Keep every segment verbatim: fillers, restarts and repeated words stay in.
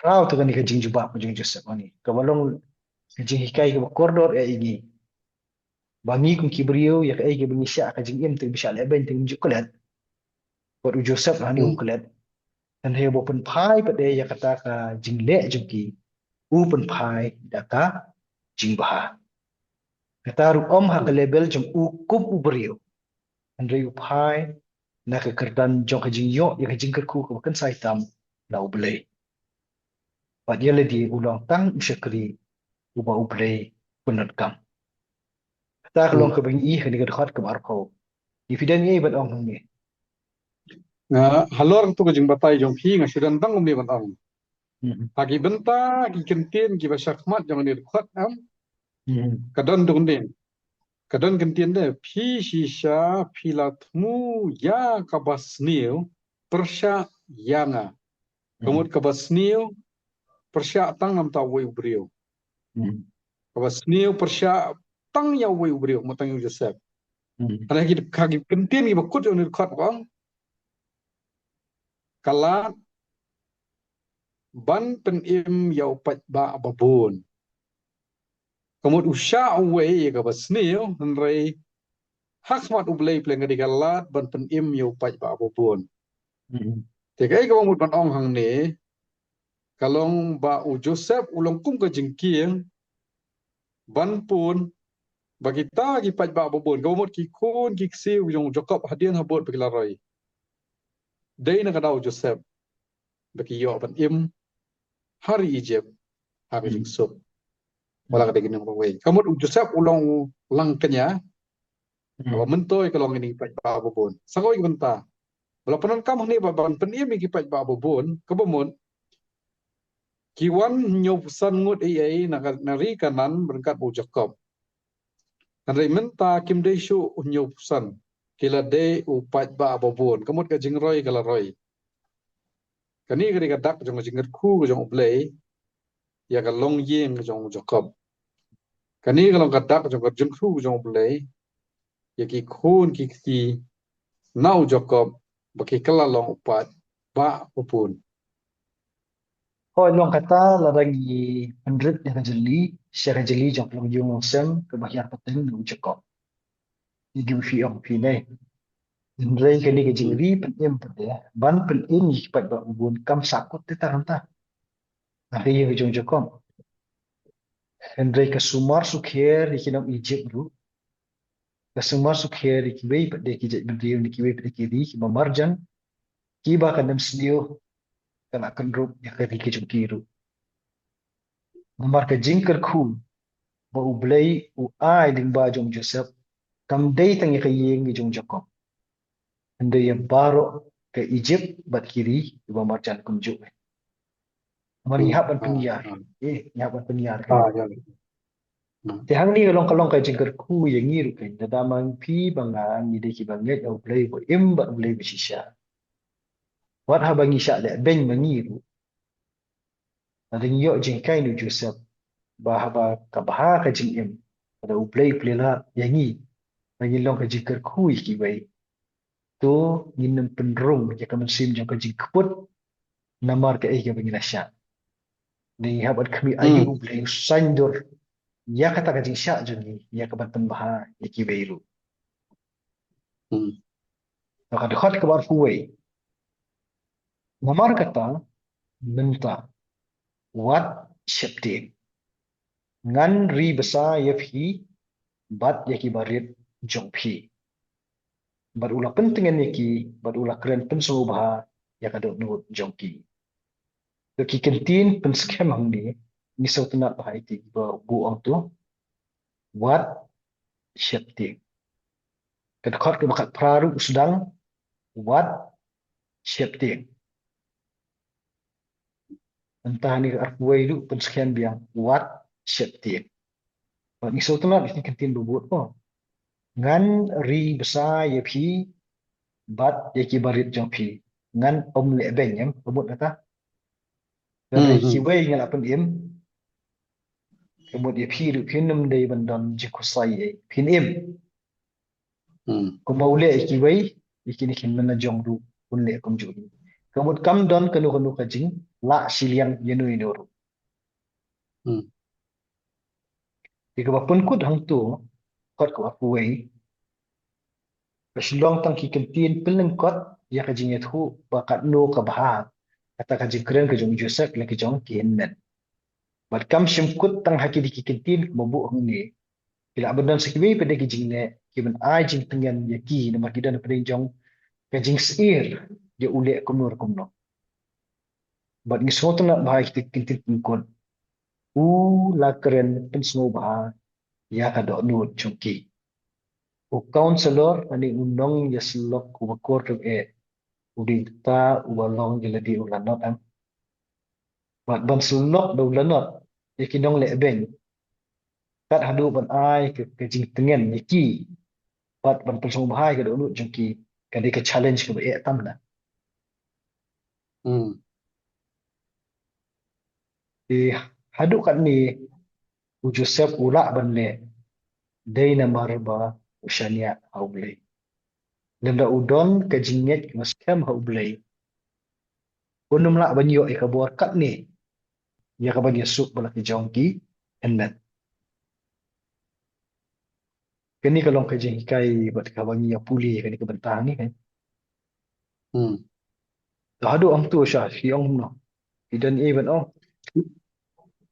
Tau tu kane ka jingjubab ka jong Joseph kane. Kaba long ka jinghikai kaba kordor ïa ngi. Ba ngi kum ki briew ïa kaei kaba ngi shah ka jingim te ba shah leh beiñ te ngim ju klet. Bad u Joseph hangne um klet. Hynrei ba u pynphai pat de ïa kata ka jingleh jong ki. U pynphai da ka jingbha. Kata ruh ym ha ka level jong u kum u briew. Hynrei u phai na ka kyrdan jong ka jingïoh ïa ka jingkyrkhu kaba kynsai tam na U Blei. Bad ïa lade u long tang u shakri uba U Blei pyndonkam. Kata ka long kaba ngi ïohi ha kane ka dkhot kaba arphew. Ngi phi don ei ban ong hangne. Nga halor tu ka jingbatai jong phi nga shu don tang kumne ban ong. Ha ki bynta ki kyntien kiba shakhmat jong kane ka dkhot em. Ka don dung ding. Ka don kyntien de phi shisha phi la thmu ïa kaba sniew pyrshah ïa nga. Ka mut kaba sniew pyrshah tang namar uwei u briew. Kaba sniew pyrshah tang ïa uwei u briew, mo tang ïa u Joseph. Hynrei ki, ka ki kyntien kiba kut jong kane ka dkhot ka ong. Ka lad ban pynim ïa u paidbah babun. Ka mut u shah uwei ïa kaba sniew, hynrei ha khmat U Blei phi la dei ka lad ban pynim ïa u paidbah babun. Te kaei kaba mut ban ong hangne, ka long ba u Joseph u long kum ka jingkieng ban pun ba kita ki paidbah babun, kaba mut ki khun ki ksiew jong u Jakob hadien habud ba ki la roi. Dei na ka daw u Joseph ba ki ïoh ban im ha ri Egypt ha ka jingsuk. Wat la ka dei ki nongrwai. Ka mut u Joseph u long u lang kñia. Kaba myntoi ka long ïa ki paidbah babun. Sa kawei ka bynta ba la pyndonkam hangne ba ban pynim ïa ki paidbah babun, kaba mut ki wan hynñiewphew san ngut ei ei na ka, na ri Kanaan ryngkat bad u Jakob. Hynrei mynta kim dei shuh hynñiewphew san, ki la dei u paidbah babun. Ka mut ka jingroi ka la roi. Kane ka dei ka dak jong ka jingkyrkhu ka jong U Blei ïa ka longïing ka jong u Jakob. Kane ka long ka dak jong ka jingkyrkhu ka jong U Blei ïa ki khun ki kti na u Jakob ba ki kylla long u paidbah babun. Hooid, long kata lada ngi pynrit ïa ka jingli sha ka jingli jong ka longïing longsem kaba hiar pateng na u Jakob. Ïa kiba phi ong phi ne. Hynrei kane ka jingri pynim pat de ban pynim ïa ki paidbah babun kam sahkut te tang hangta. Na ka ïing ka jong u Jakob. Hynrei ka sumar sukher ïa ki nong Egypt ruh. Ka sumar sukher ïa kiwei pat de ki jaitbynriew ne kiwei pat de ki ri kiba marjan. Kiba kan ym sniew ka la kynrup ïa ka ri ka jong ki ruh. Namar ka jingkyrkhu ba U Blei u ai lyngba jong u Joseph kam dei tang ïa ka ïing ka jong u Jakob. Hynrei ïa baroh ka Egypt bad ki ri kiba marjan kumjuh. Namar ngi hap ban pynïar. Eh, ngi hap ban pynïar ka. Te hangne ka long ka long ka jingkyrkhu ïa ngi ruh kein. Lada ma phi ba nga ngi dei kiba ngeit ïa U Blei ba im bad U Blei ba shisha. Wat haba ngi shah leh beiñ ma ngi ruh. Lada ngi ïoh jinghikai na u Joseph ba haba ka bha ka jingim, lada U Blei u plie lad ïa ngi ba ngin long ka jingkyrkhu ïa kiwei, to ngin nym pynrung ïa ka mynsiem jong ka jingkput namar kaei kaba ngi la shah. Ngi hap ban khmih aïu U Blei u saiñdur ïa kata ka jingshah jong ngi ïa ka ban pynbha ïa kiwei ruh. Ka dkhot kaba arphew wei. Namar kata mynta wat sheptieng. Ngan ri bsa ïa phi bad ïa ki barit jong phi. Bad u la pyntngen ïa ki bad u la kren pynsngewbha ïa ka dohnud jong ki. To ki kyntien pynskhem hangne ngi sngewtynnat bha ïa ki ba u ong to wat sheptieng. Ka dkhot kaba khatphra ruh u sdang wat sheptieng. Mynta hangne ka arphew wei ruh pynskhem biang wat sheptieng. Bad ngi sngewtynnat ïa ki kyntien ba bud, oh. Ngan ri bsa ïa phi bad ïa ki barit jong phi. Ngan ym leh beiñ, em, ka mut kata. Ngan ri kiwei ngan la pynim. Ka mut ïa phi ruh phin ym dei ban don jingkhuslai ei. Phin im. Kumba u leh ïa kiwei, ïa kine ki myn la jong ruh un leh kumjuh. Ka mut kam don kano kano ka jing lah shiliang ïa no ïa no ruh. Hmm. Ïa kaba pynkut hangto, kot kaba arphew wei, ka shu long tang ki kyntien pynlyngkot ïa ka jingïathuh ba katno ka bha kata ka jingkren ka jong u Joseph lane ka jong ki hynmen. Bad kam shym kut tang ha kine ki kyntien kiba buh hangne. Ki lah ban don sa kiwei pat de ki jingleh kiban ai jingtngen ïa ki namar ki don hapdeng jong ka jingsyier ïa u leh kumno kumno. Bad ngi sngewtynnat bha ïa kita ki kyntien pynkut. U la kren pynsngewbha ïa ka dohnud jong ki. U counselor lane u nongïasyllok uba kordor eh u dei uta uba long ïa lade u lanot em. Bad ban syllok da u lanot ïa ki nongleh beiñ kat haduh ban ai ka, ka jingtngen ïa ki bad ban pynsngewbha ïa ka dohnud jong ki, ka dei ka challenge kaba eh tam na. Hmm. Te haduh katne u Joseph u lah ban leh dei namar ba u shaniah ha U Blei. Lymda u don ka jingngeit kaba skhem ha U Blei, un ym lah ban ïoh ïa ka bor katne ïa kaban ïasuk bad la ki jong ki hynmen. Kane ka long ka jinghikai bad kaba ngi ïa pule kane ka bynta ngi kan. Hmm. Te haduh hangto sha ki ong kumno? Ki don ei ban ong.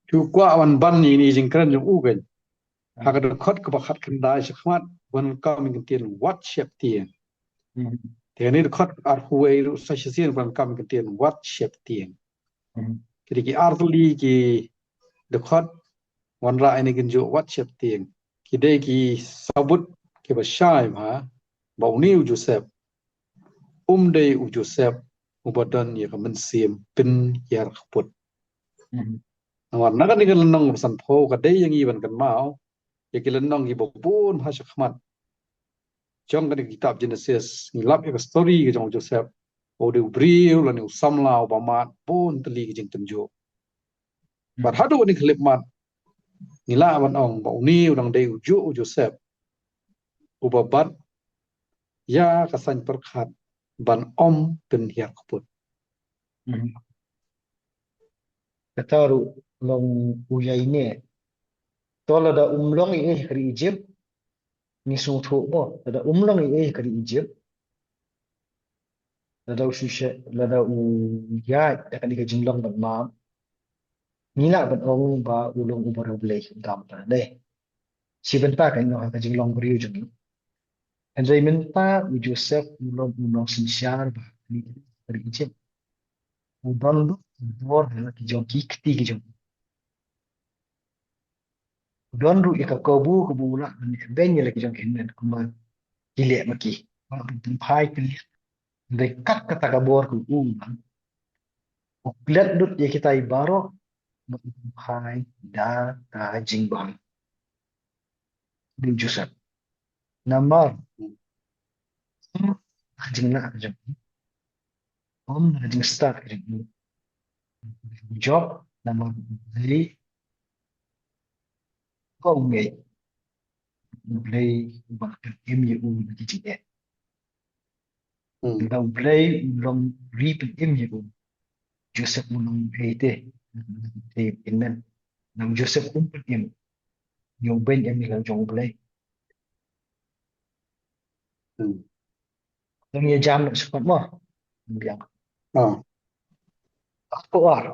Ki kwah ban ban ïa kine ki jingkren jong u kan. Ha ka dkhot kaba khatkhyndai shakhmat, ba donkam ïa ka kyntien wat sheptieng. Hmm. Te kane dkhot arphew wei ruh sa shisien ba donkam ïa ka kyntien wat sheptieng. Hmm. Ki dei ki ar tylli ki dkhot wanrah ïa kane ka jingïathuh wat sheptieng. Ki dei ki sabut kiba shai bha ba une u Joseph um dei u Joseph uba don ïa ka mynsiem pynhiar kput. Mhm. Namar na kane ka lynnong ba sanphew ka dei ïa ngi ban kynmaw ïa ki lynnong kiba bun ha shakhmat. Jong kane ka kitab Genesis ngi lap ïa ka story ka jong u Joseph, u dei u briew lane u samla uba mad bun tylli ki jingtynjuh. Bad haduh kane ka khyllipmat ngi lah ban ong ba une u dang dei u juh u Joseph uba bat ïa ka saiñ pyrkhat ban ym pynhiar kput. Mhm. Kata ruh long u ïaineh. To lada um long ei ei ha ka ri Egypt, ngi sngewthuh mo, lada um long ei ei ha ka ri Egypt, lada u shu sha, lada u ïaid da kane ka jinglong bad map, ngi lah ban ong ba u long uba riewblei kumta mynta ne. Shi bynta ka, ïa ka jinglong briew jong u. Hynrei mynta u Joseph u long u nongsynshar bha ha ka ri Egypt. U don ruh ka bor ha la ki jong ki kti ki jong u. U don ruh ïa ka kabu kabu u lah ban leh beiñ ïa la ki jong ki hynmen kumba ki leh ma ki. Ba u pynphai pynleit. Hynrei kat kata ka bor ka u, u klet lut ïa kitai baroh ba u pynphai da ka jingbha. Dei u Joseph. Namar ym na ka jinglah ka jong u, ym na ka jingstad ka jong u, jop namar u Blei, ba u ngeit u Blei uba pynim ïa u na ki jingeh. Hmm. Lada u Blei u long ri pynim ïa u, Joseph u long ei te, te hynmen. Lada u Joseph um pynim, ïa u beiñ em ïa la jong u Blei. Hmm. Dang ïa jam noh shakhmat mo. Biang. Ah. Arphew ar.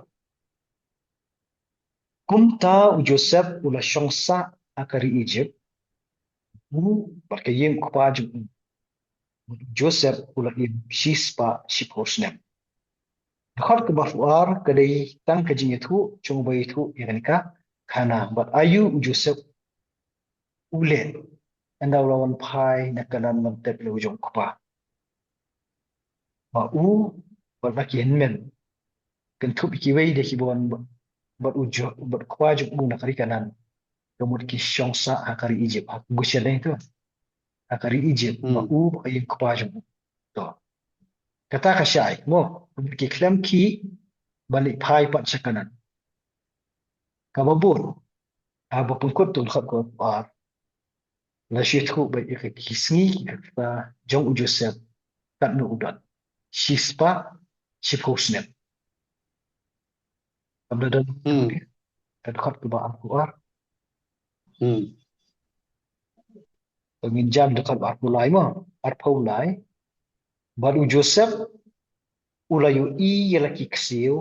Kumta u Joseph u la shong sah ha ka ri Egypt, u bad ka ïing u kpa jong u. U Joseph u la im shispah shiphew snem. Dkhot kaba arphew ar ka dei tang ka jingïathuh jong uba ïathuh ïa kane ka khana. Bad aïu u Joseph u leh ynda u la wan phai na Kanaan ban tep ïa la u jong u kpa? Ba u bad la ki hynmen, kynthup ïa kiwei de kiba wan bad u Jo-, bad u kpa jong u na ka ri Kanaan, ka mut ki shong sah ha ka ri Egypt, ha Goshen lei to. Ha ka ri Egypt, ba u bad ka ïing kpa jong u. To. Kata ka shai mo, ka mut ki khlem khih ban leit phai pat sha Kanaan. Kaba bud, haba pynkut to dkhot kaba arphew ar, la shu ïathuh beit ïa ki sngi ki kyrta jong u Joseph katno u don. Shispah shiphew snem. Kam da don. Hmm. Ka dkhot kaba arphew ar. Hmm. Ngin jan dkhot arphew lai mo, arphew lai. Bad u Joseph u la ïohi ïa la ki ksiew,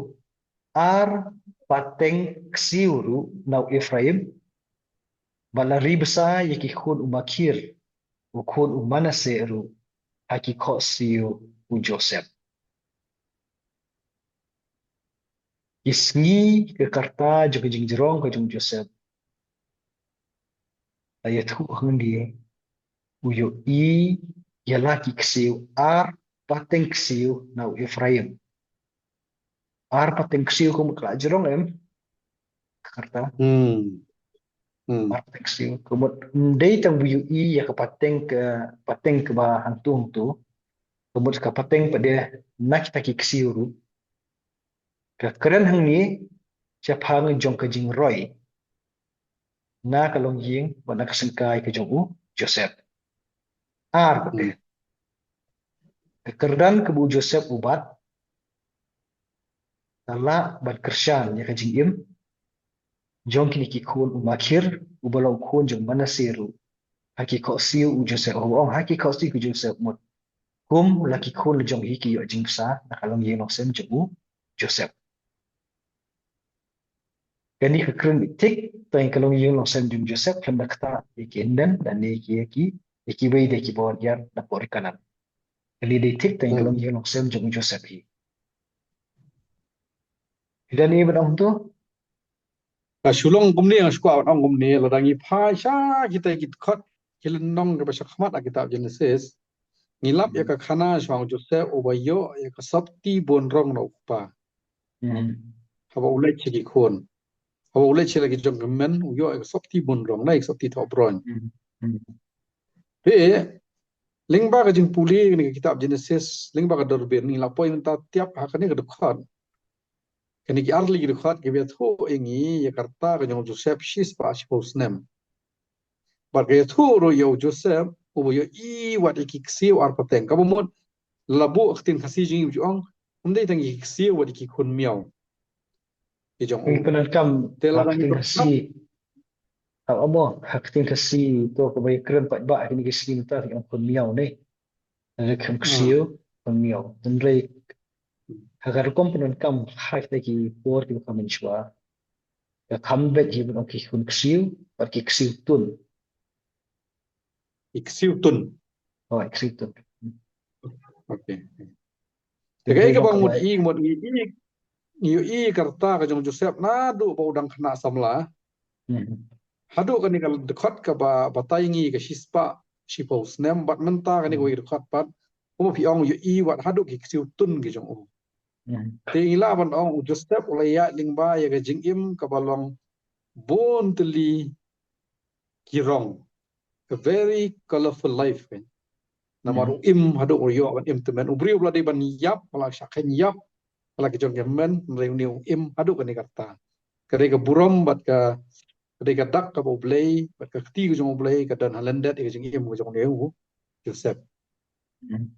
ar pateng ksiew ruh na u Ephraim. Bad la ri bsa ïa ki khun u Makhir, u khun u Manasseh ruh, ha ki khohsiew u Joseph. Ki sngi ka karta jong ka jingjrong ka jong u Joseph. La ïathuh hangne, u ïohi ïa la ki ksiew, ar pateng ksiew na u Ephraim. Ar pateng ksiew ka mut ka la jrong em. Ka karta. Hmm. Hmm. Ar pateng ksiew ka mut, ym dei tang ba u ïohi ïa ka pateng ka, pateng kaba hangtu hangtu. Ka mut ka pateng pat de na kita ki ksiew ruh. Ka kren hangne shaphang jong ka jingroi na ka longïing bad na ka syngkai ka jong u Joseph. Ar pat de. Hmm. Ka kyrdan kaba u Joseph u bat, ka la ban kyrshan ïa ka jingim jong kine ki khun u Makhir, uba long khun jong u Manasseh ruh, ha ki khohsiew u Joseph. Haba ong ha ki khohsiew u Joseph mut kum la ki khun la jong hi ki ïoh jingbsa na ka longïing longsem jong u Joseph. Kane ka kren thik tang ïa ka longïing longsem jong u Joseph, khlem da ktah ïa ki hynmen, lane ki, ïa ki, ïa kiwei de kiba wan ïar na pori Kanaan. Kane dei thik tang ïa ka longïing longsem jong u Joseph hi. Phi don ei ban ong to? Ka shu long kumne, nga shu kwah ban ong kumne, lada ngi phai sha kita ki dkhot ki lynnong kiba sha khmat ha kitab Genesis, ngi lap ïa ka khana jong u Joseph uba ïoh ïa ka sopti bun rong na u kpa. Hmm. Haba u leit sha ki khun, haba u leit sha la ki jong ki hynmen, u ïoh ïa ka sopti bun rong, ne ïa ka sopti thoh bronze. Hmm. Hmm. Te lyngba ka jingpule kane ka kitab Genesis, lyngba ka durbin, ngi la poi mynta tiap ha kane ka dkhot. Kane ki artylli ki dkhot kiba ïathuh ïa ngi ïa ka rta ka jong u Joseph shispah shiphew snem. Bad ka ïathuh ruh ïa u Joseph uba ïohi wat ïa ki ksiew ar pateng. Kaba mut la buh ha ka ktien Khasi jong ngi ba ju ong, ym dei tang ïa ki ksiew wat ïa ki khun miaw. Ki jong u. Ngi pyndonkam te la ha ka ktien Khasi. Ha, amo, ha ka ktien Khasi to kaba ïakren paidbah ha kine ki sngi mynta ki ong khun miaw ne. Lane khun ksiew, khun miaw. Hynrei ha ka rukom pyndonkam ha kita ki por kiba kham mynshuwa, ka kham beit hi ban ong ki khun ksiew bad ki ksiew tun. Ki ksiew tun. Oh, ki ksiew tun. Okay. Te kaei kaba ngi mut ïohi, mut ngi ïohi, ngi ïohi ka rta ka jong u Joseph naduh ba u dang khynnah samla. Hmm. Haduh kane ka dkhot kaba batai ngi ka shispah shiphew snem bad mynta kane kawei ka dkhot pat, kumba phi ong, ïohi wat haduh ki ksiew tun ki jong u. Hmm. Te ngi lah ban ong u Joseph u la ïaid lyngba ïa ka jingim kaba long bun tylli ki rong. A very colorful life, kan. Namar u im haduh u ïoh ban im tymmen. U briew ba la dei ban ïap, ba la shah kheiñ ïap, ba la ki jong ki hynmen, hynrei une u im haduh kane ka rta. Ka dei ka burom bad ka, ka dei ka dak kaba U Blei bad ka kti ka jong U Blei ka don ha lyndet ïa ka jingim ka jong une u Joseph. Hmm.